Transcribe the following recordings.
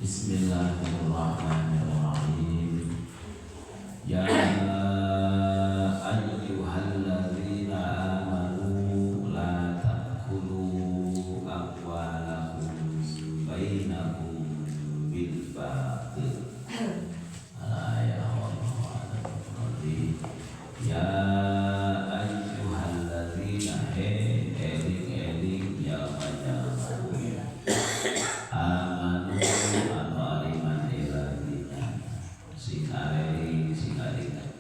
Bismillahirrahmanirrahim. Ya ayyuhalladzina amanu la ta'kulu amwalakum bainakum bil batil. Al-ayah wallahu a'lam. Ya ayyuhalladzina, he eling-eling jalma-jalma, amanu anu ariman iladina, sing areling, sing aringan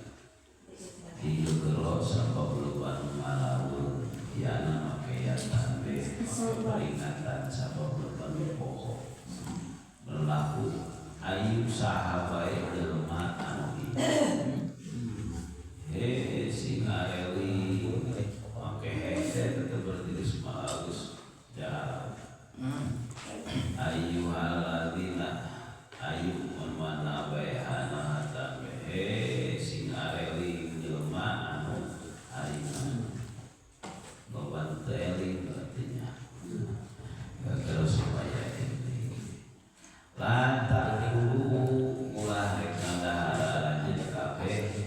digegero sabab anu ngalamun yana make ya tanbih, make peringatan sabab anu poho berlaku ayu saha bae jelema anu iman. He sing areling, make hese tetep berdiri semagus jalan. Ayyuhalladzina, ayu mana bae hana he sing areling jelema anu ariman, loba teu eling artinya terus supaya ini la ta'kulu, ulah rek ngadahar aranjeun kabeh,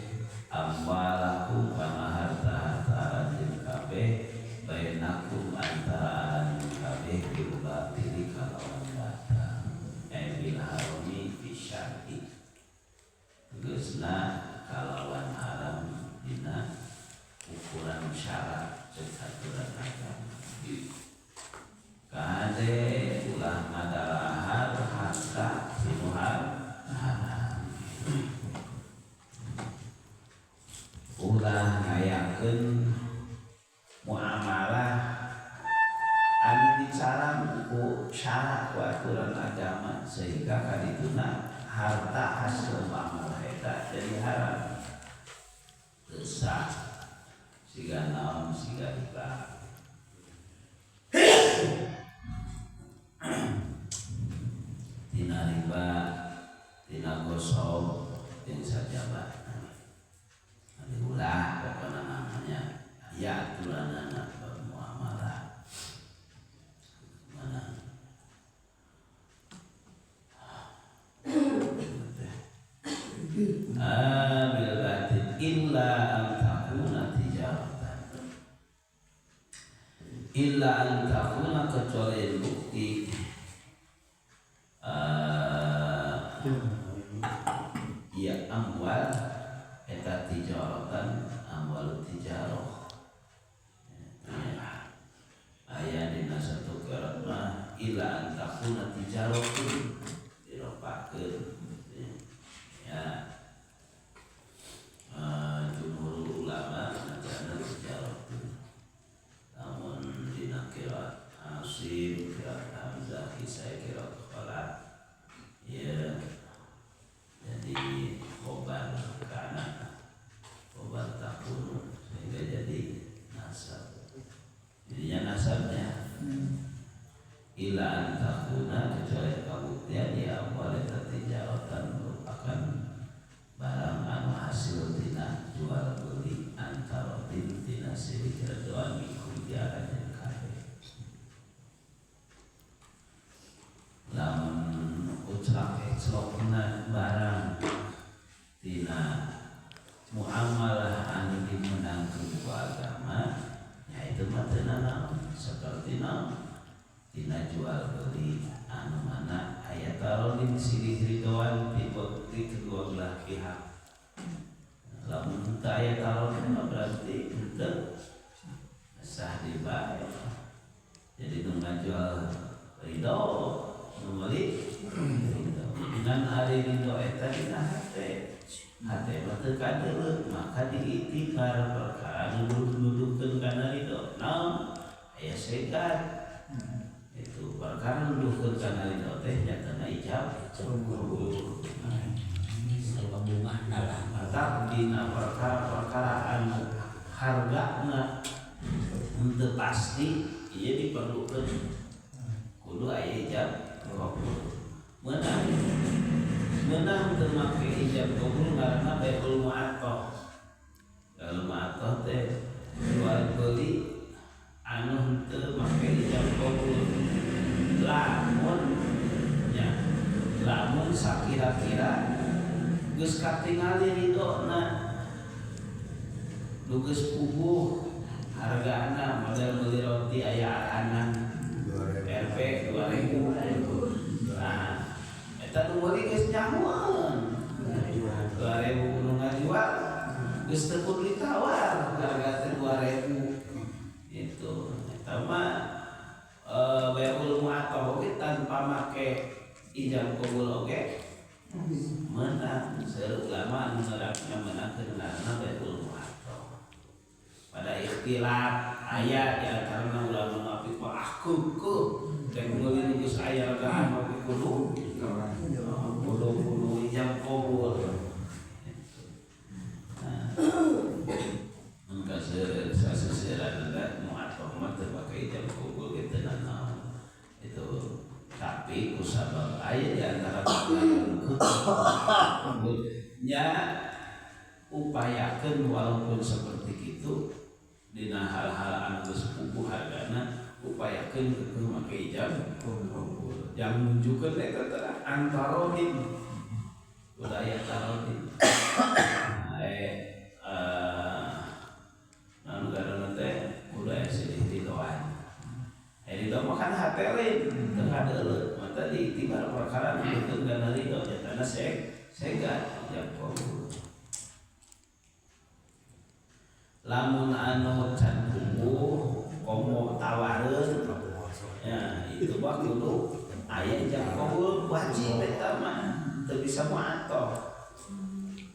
amwalakum kana harta-harta aranjeun kabeh, bainakum antara aranjeun kabeh, bil batili kalawan batal, bil harami fi syar'i, tegasna kalawan haram dina ukuran syarat cek aturan agama. Kade ulah ngadalahar harta tinu haram, ulah ngayakeun muamalah anu dicarang ku syarat, ku aturan agama, sehingga kadituna harta hasil muamalah eta jadi haram, teu sah, siga naon, siga riba. Tina riba, tina ghosob, jeung sajabana. Ulah pokokna namanya ya aturanana bermuamalah mana. Bil batil illa an takuna tijaratan, illa an takuna kecuali bukti ya amwal eta tijaratan amwal tijarah ya. Aya dina satu qiraat mah illa an takuna tijaratun diropakeun ya. Jumhur ulama ngacana tijaratun, namun dina qiraat Asim, qiraat Hamzah, Kisai, qiraat Khalaf ya jadi khobar kana, khobar takunu, sehingga jadi nasab, jadinya nasabnya ila an takuna kecuali kabuktian ya amwal eta tijaratan merupakan barang anu hasil tina jual beli antara tina silih redoan minkum di aranjeun kabeh. Lamun uclak eclokna barang tina muamalah anu dimenangkeun ku agama ya itu mah teu nanaon, seperti naon, tina jual beli anu mana aya tarodin silih ridoan ti kedua belah pihak. Lamun teu aya tarodin mah berarti henteu sah dibae. Jadi nu ngajual ridho, nu meuli ridho, ngan ari ridho eta dina hate, hate mah teu kadeuleu, maka diiktikar perkara nu nuduhkeun kana ridho naon, aya segat itu perkara nuduhkeun kana ridho teh nyatana ijab kabul. Bunga lah. Maka dina perkara-perkara anu hargana henteu pasti ieu diperlukeun kudu aya ijab kabul. Meunang meunang teu make ijab kabul ngaranna bai'ul mu'attah. Kalau mu'attah teh jual beli anu henteu make ijab kabul, lamun nya lamun Lamun sakira-kira geus katingali ridona nu geus puguh hargana model beli roti aya aranan Rp 2000. Nah, eta nu meuli geus nyahoeun 2000, nu ngajual geus teu kudu ditawar harga teh 2000. Itu eta mah baiul mu'athah oge tanpa make ijab kabul oge menang. Seueur ulama anu meunangkeun ngaranna baiul mu'athah. Pada ikhtilaf aya di antarana ulama nu apik ah kuku rek meuli nu geus aya regaan oge kudu kudu kudu ijab kabul. Nah, mun kaseueuran teh mu'athah mah teu pake ijab kabul ge teu nanaon itu, tapi kusabab aya di antara nya upayakeun walaupun seperti itu dina hal-hal anu geus puguh hargana upayakeun kekeuh make ijab kabul yang nunjukkeun eta teh antarodin udah aya tarodin. Nah, anu ngaranna teh kudu aya silih ridoan. Ridho mah kan hate lain teu kadeuleu mata di tibar perkara nu beukeun kana ridho nyatana sega ijab kabul. Lamun anu can puguh komo tawareun ya itu mah kudu aya ijab kabul wajib eta mah teu bisa mu'athah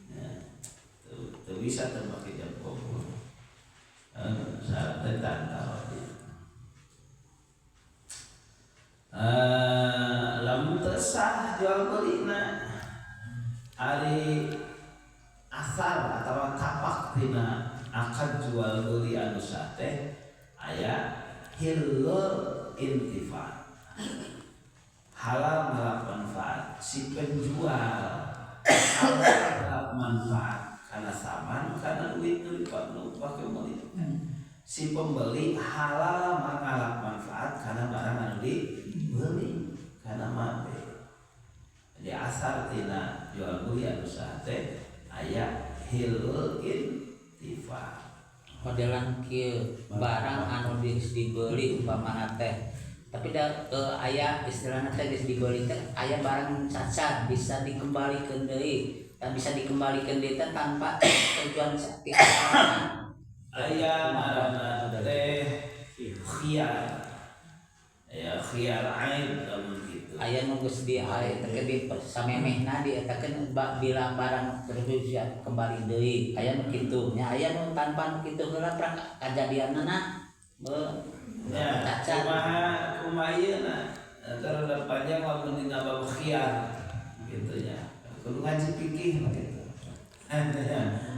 ya, teu bisa teu make ijab kabul syarat teh tarodin. Lamun teu sah jual belina ari asar atau tapak tina akad jual beli anu sah teh aya hilul intifa, halal ngalap manfaat si penjual, halal ngalap manfaat karena saman karena duit nu dipake meuli, si pembeli halal mangalap manfaat karena barang anu dibeli karena mabe. Jadi asar tina jual beli anu sah teh aya hilul intifa. Modelan kieu barang anu geus dibeli umpamana teh tapi da aya istilahna teh geus dibeli teh aya barang cacat bisa dikembalikeun deui dan bisa dikembalikeun deui teh tanpa tujuan sakit. Aya ngaranna teh khiyar, aya khiyar aib lamun kitu. Aya nu geus di aya teh di samemehna dietakeun bila barang terus kembali deui aya nu kitu nya, aya nu tanpa nu kitu heula prak kajadianna ya cacat. Kumaha kumaha ieu na antara rada panjang lamun dina bab khiyar gitu nya kudu ngaji fikih gitu.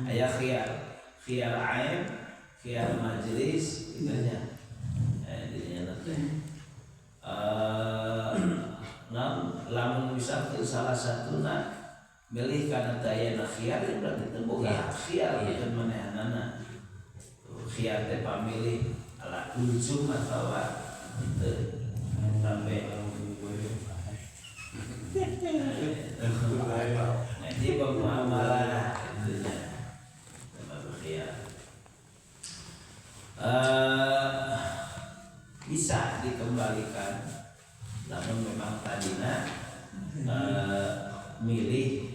Aya khiyar, khiyar aib, khiyar majlis gitu nya. Dinya teh lamun misalkan salah satuna milih kana teu aya khiyar ya berarti teu boga hak khiyar pikeun manehanana. Khiyar teh pamilih ala ujung atawa teu sampai. Nah, ini bab muamalah gitu nya. Bab khiyar bisa dikembalikan namun memang tadina milih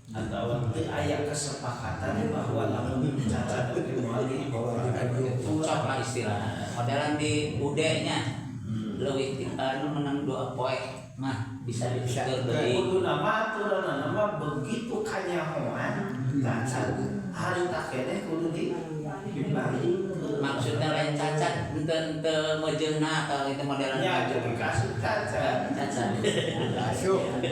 atau teu aya kesepakatan bahwa lamun cacat oge moal di cocok lah istilahna modelan di UD nya leuwih anu menang 2 poe mah bisa ditutur deui. Kudu nama aturan nama begitu kanyahoan cacat harita keneh kudu dibalik. Maksudnya lain cacat henteu henteu mejeuna atau itu modelan nya jadi kasus cacat cacat Asup.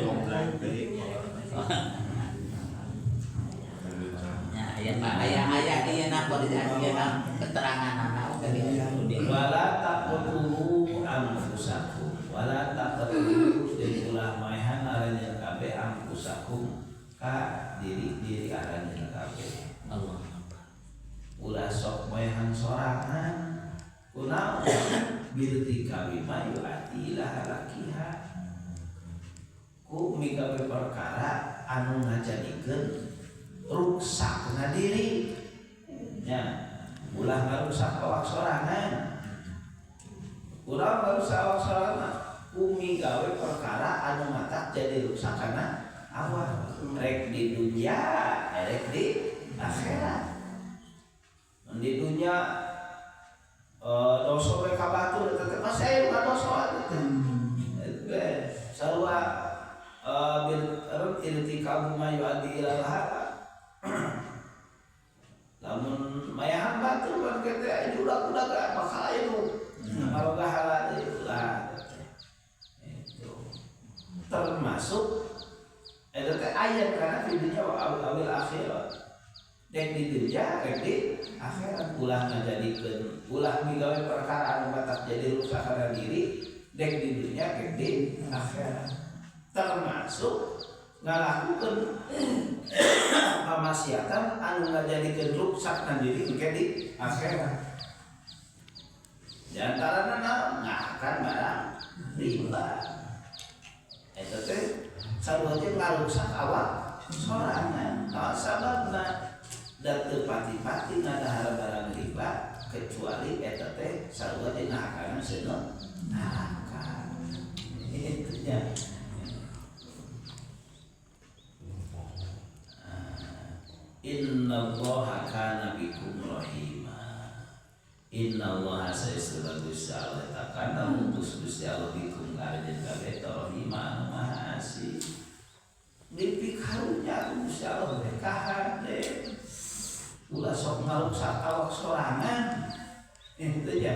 Ya aya aya aya ieu na ieu na keterangan anak oge di UD. Wala taqtulu anfusakum wala taqtulu jeung ulah maehan aranjeun kabeh anfusakum ka diri-diri aranjeun kabeh. Allah ulah sok maehan sorangan kunaon birti kawi ma yuati ila halakiha ku Migawe perkara anu ngajadikeun ruksakna diri nya, ulah ngarusak awak sorangan, ulah ngarusak awak sorangan. Migawe perkara anu matak jadi rusak kana awak, rek di dunia rek di akhirat. Di dunia dosa we ka batur eta teh, masa aya nu dosa teh sarua bil irtikabu ma yuaddi ilal halak. Lamun mayahan batur kan teh aya udag-udag bakal aya nu maroga halal lah itu termasuk eta teh ayat karena di dunya wa awil akhirat, dek di dunya rek di akhirat. Ulah ngajadikeun, ulah migawe perkara anu batas jadi rusak kana diri, dek di dunya rek di akhirat, termasuk ngalakukeun pamaksiatan anu ngajadikeun rusak kana diri engke di akhirat. Di antarana naon? Ngahakan barang riba. Eta teh sarua teh ngarusak awak sorangan. Naon sababna? Da teu pati-pati ngadahar barang riba kecuali eta teh sarua teh ngahakanan seuneu neraka. Itu nya. Innallaha kana bikum rahima. Innallaha saestuna Gusti Allah eta kana ngutus Gusti Allah bikum ka aranjeun kabeh rahima anu maha asih. Dipikarunya ku Gusti Allah teh kahade. Ulah sok ngaruksak awak sorangan. Itu nya.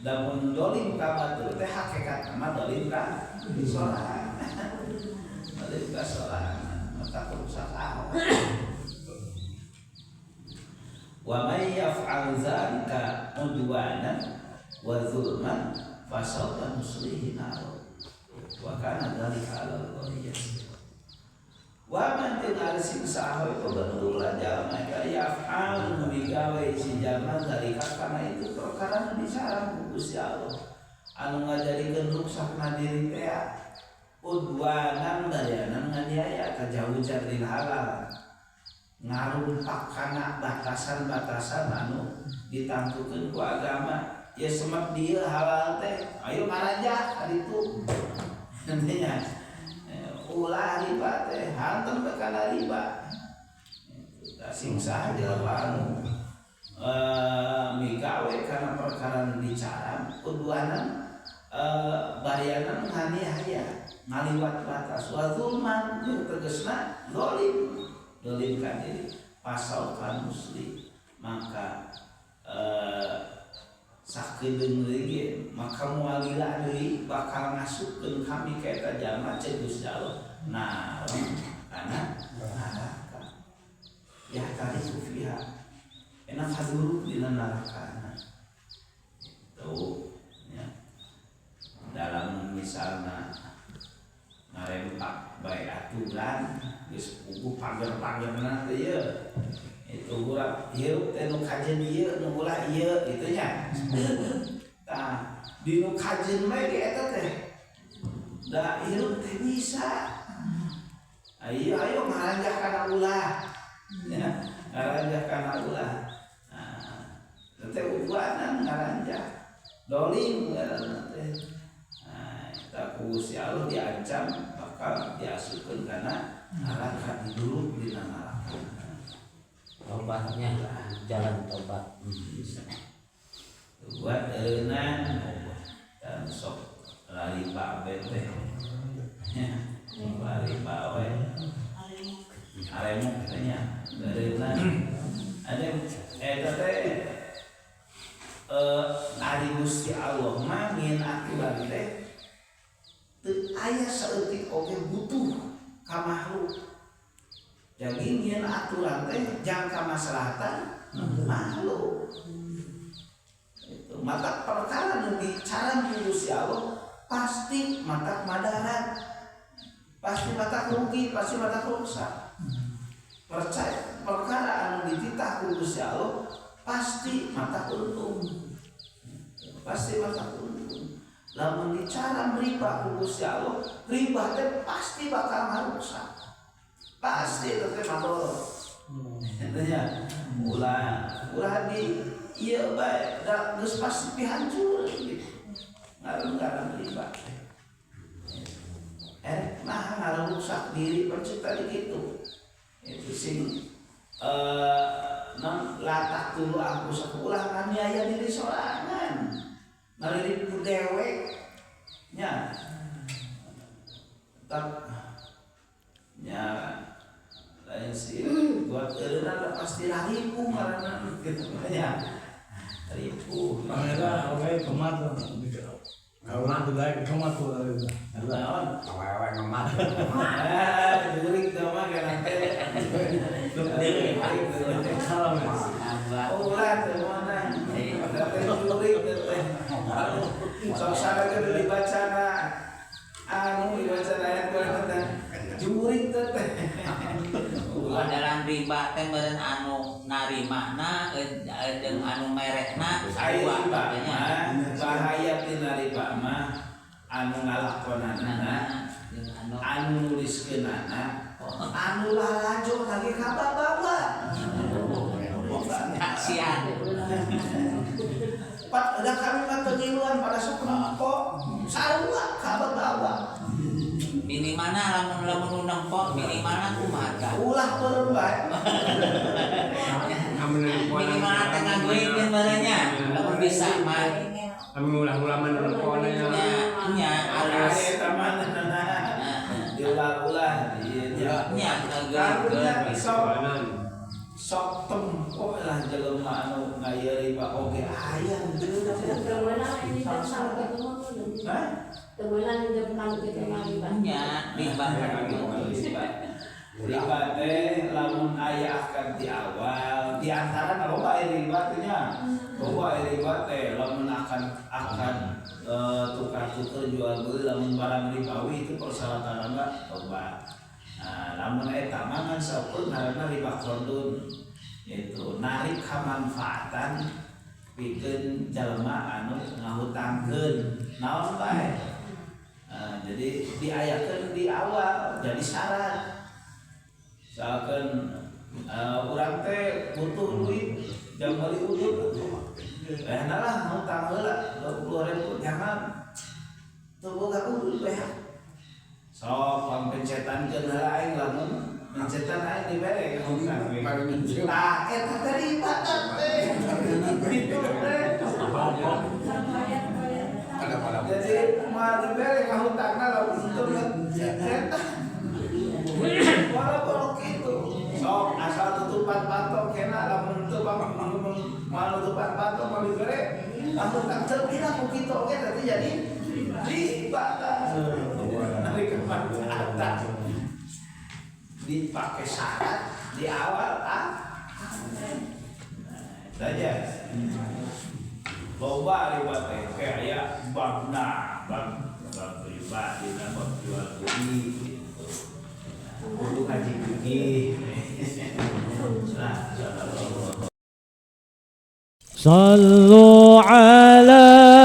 Lamun dolim ka batur teh hakikatna mah dolim ka sorangan. Dolim ka sorangan, mata rusak awak. Wa may yaf'al dzalika udwanan wa zulman fasawfa nuslihi nar wa kana dzalika 'ala Allahi yasira. Wa man tinarsin saha itu benulah jalma yaf'al migawe si jalma dzalika kana itu perkara nu dicarang ku Gusti Allah anu ngajadikeun ruksakna diri teh udwanan darianan nganiaya tajawuzan lil halal, ngarumpak kana batasan-batasan anu ditangtukeun ku agama. Ya semet dieu halal teh ayo ngaranjah ka ditu nya, ulah riba teh hantem teh kana riba. Sing saha jelema anu migawe kana perkara nu dicarang udwanan barianan nganiaya ngaliwat batas wa zulman jeung tegasna zalim dolim ka diri pasal muslim maka sakedeung deui maka moal lila deui bakal ngasupkeun kami ka eta jalma ceuk Gusti Allah nah kana neraka ya tariku fiha enak haduru dina neraka. Tuh ya. Dalam misalna ngarempak bae aturan geus puguh pager-pagerna teh ieu itu urang ieu teh nu kajeun ieu nu ulah ieu kitu nya. Tah di nu kajeun mah ge eta teh da hirup teh bisa ayo ayo ngaranjah kana ulah nya, ngaranjah kana ulah. Nah teh ubanan ngaranjah dolim ngaranna teh. Nah eta ku Gusti Allah diancam bakal diasupkeun kana neraka, diduruk dina neraka. Tobatnya jalan tobat bisa. Buat eunan dan sok lariba teh. Lariba we. Aremuk teh nya. Eunan ada eta teh ari Gusti Allah mah ngieun aturan teh teu aya saeutik oge butuh ka makhluk. Jadi ngieun aturan teh jangka maslahatan makhluk. Itu mata perkara nu dicarang ku Gusti Allah pasti mata madarat, pasti mata rugi, pasti mata rusak. Percaya perkara anu dititah ku Gusti Allah pasti mata untung, pasti mata untung. Lamun dicaram riba ku Gusti Allah, riba teh pasti bakal ngarusak. Pasti itu teh madorot. Itu nya. Ulah ulah di ieu bae da geus pasti pihancur gitu. Ngaran-ngaran riba teh. Nah, ngarusak diri pencipta tadi gitu. Itu sing non la taqtulu anfusakum, ulah nganiaya diri sorangan. Ngalirip ku dewek nya. Tetap nya lain sih buat eureunna pasti ripuh ngaranna gitu nya. Ripuh. Pangeran oke kemat. Kalau nanti lagi kemat tuh. Naon? Awewe ngemat. Ah, jurik teh mah kana teh. Salam ya. Abah. Ulah teh mana? Teh jurik teh. Sok sana ge dibacana anu dibacana ayat Quran teh jurik teh. Modalan riba teh meureun anu narimana jeung anu merekna Aya sarua riba katanya. Mah bahaya tina riba mah anu ngalakonanana, Nah, jeung anu anu nuliskeunana, anu lalajo lagi kababawa. Kasihan. Pat ada kami mah teu ngiluan pada sok nempo sarua kababawa. Minimalna lamun lamun nu nempo minimalna kumaha tah? Ulah beureum bae. Minimalna teh ngagoingkeun meureun nya lamun bisa mah. Amun ulah-ulah mah nempona. Nya nya alus. Eta mah diulah-ulah ieu nya. Nya Karunya ngagoingkeun. Sok sok tempo lah jelema anu ngaya riba oge aya henteu. Hah? Nya riba. Riba. Riba teh lamun aya akad di awal, di antara loba aya riba teh nya. Loba aya riba teh lamun akan akan tukar-tukar jual beli lamun barang ribawi itu persyaratan loba. Nah, lamun eta mah ngan saukur ngaranna riba qardun. Itu narik kamanfaatan pikeun jalma anu ngahutangkeun naon bae. Nah, jadi diayakeun di awal jadi syarat. Misalkan urang teh butuh duit jam beli udud, nah lah ngutang heula 20.000, jangan teu boga udud teh. Sok pangpencetankeun heula aing, lamun pencetan aing dibere ngutang we. Tah, eta teh riba teh gitu teh. Jadi moal dibere ngahutangna lamun teu eta. Walaupun gitu sok asal tutupan patok kena, lamun teu moal nutupan patok moal dibere ngahutang teu bilang ku kitu oge teh jadi riba tah. Narik kemanfaatan dipakai syarat di awal, ah. Nah, saja loba riba teh kayak babna bab bab riba dina bab jual beli gitu. Kudu ngaji fikih. Nah. صلوا على